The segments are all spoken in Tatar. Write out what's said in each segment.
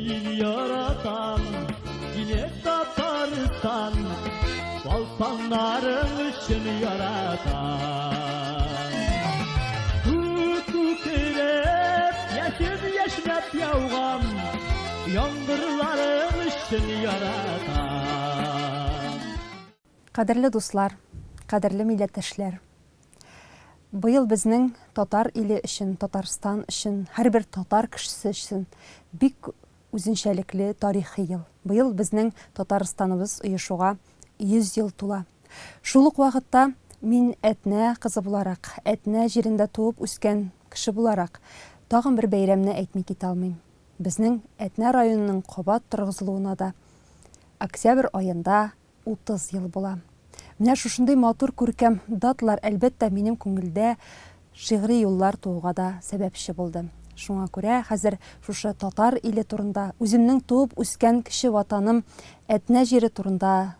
Мин яратам сине, Татарстан, Балканнарың өчен яратам. Күк күкрәп, яшен яшьнәп яуган Яңгырларың өчен яратам. Кадерле дуслар, кадерле милләттәшләр! Быел безнең татар иле өчен, Татарстан өчен, һәрбер татар кешесе өчен бик үзенчәлекле тарихи ел. Быел безнең Татарстаныбыз оешуга 100 ел тула. Шул ук вакытта мин Әтнә кызы буларак, Әтнә җирендә туып үскән кеше буларак, тагын бер бәйрәмне әйтми китә алмыйм. Безнең Әтнә районының кабат торгызылуына да октябрь аенда 30 ел була. Менә шушындый матур күркәм даталар, әлбәттә, минем күңелдә шигъри юллар тууга да сәбәпче булды. Шуңа күрә хәзер шушы татар иле турында, үземнең туып үскән кече ватаным Әтнә җире турында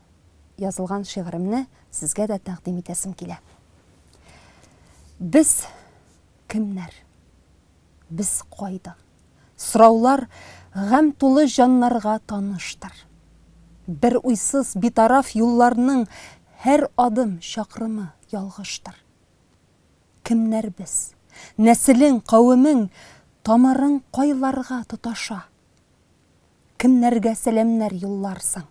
язылган шигыремне сезгә дә тәкъдим итәсем килә. Без кемнәр? Без кайдан? Сораулар гамь тулы җаннарга таныштыр. Бер уйсыз, битараф юлларның һәр адым, чакрымы ялгыштыр. Кемнәр без? Нәселең, кавемең, тамырың кайларга тоташа? Кемнәргә сәламнәр юлларсың,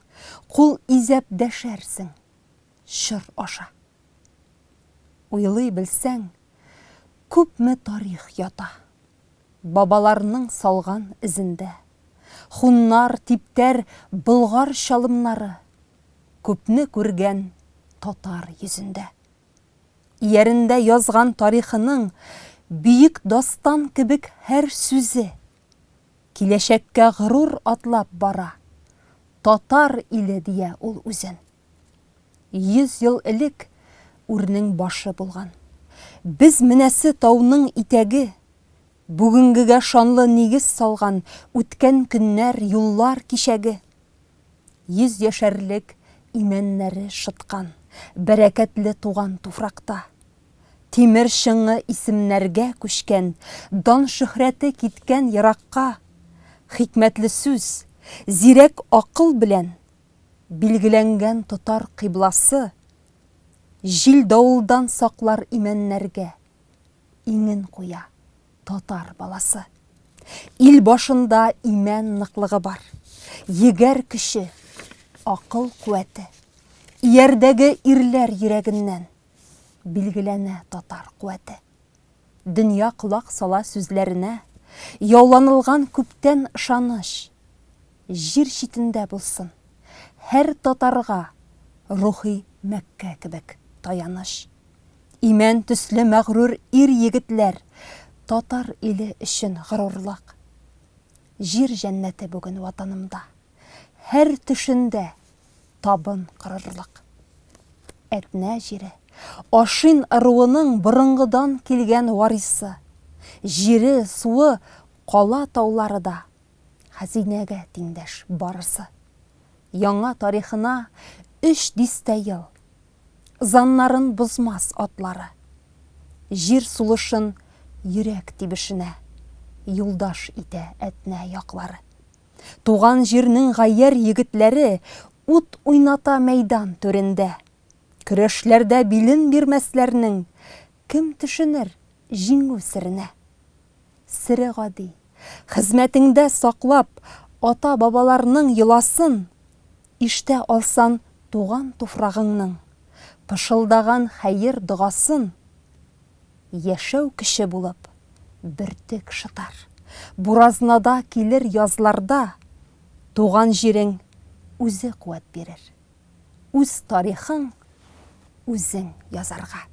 кул изәп дәшәрсең чор аша? Уйлый белсәң, күпме тарих ята. Бабаларның салган эзендә. Хуннар, типтәр, болгар чалымнары Күпне күргән татар йөзендә. Иярендә язган тарихының Бөек дастан кебек һәр сүзе. Киләчәккә горур атлап бара, Татар иле дия ул үзен. 100 ел элек үрнең башы булган. Без менәсе тауның итәге, Бүгенгегә шанлы нигез салган Үткән көннәр, юллар кичәге. 100 яшәрлек имәннәре шыткан Бәрәкәтле туган туфракта. Тимер чыңы исемнәргә күчкән, Дан-шөһрәте киткән еракка. Хикмәтле сүз, зирәк акыл белән Билгеләнгән тотар кыйбласы, Җил-давылдан саклар имәннәргә Иңен куя татар баласы. Ил башында имән ныклыгы бар, Егәр көче, акыл куәте. Иярдәге ирләр йөрәгеннән Билгеләнә татар куәте. Дөнья колак сала сүзләренә, Яуланылган күптән ышаныч. Җир читендә булсын, һәр татарга Рухи Мәккә кебек таяныч. Имән төсле мәгърур ир-егетләр Татар иле өчен горурлык. Җир җәннәте бүген Ватанымда, Һәр төшендә табын корырлык. Әтнә җире, Ашин ыруының борынгыдан килгән варисы. Җире, суы, кала таулары да хәзинәгә тиңдәш барысы. Яңа тарихына өч дистә ел. Ызаннарын бозмас атлары. Җир сулышын йөрәк тибешенә юлдаш итә Әтнә яклары. Туган җирнең гаярь егетләре Ут уйната мәйдан түрендә. Көрәшләрдә билен бирмәсләрнең Кем төшенер җиңү серенә? Сере гади, хезмәтеңдә саклап Ата-бабаларның йоласын, Иштә алсан туган туфрагыңның Пышылдаган хәер-догасын. Яшәү көче булып бөртек шытар. Буразнада килер язларда Туган җирең үзе куәт бирер. Үз тарихың үзең язарга.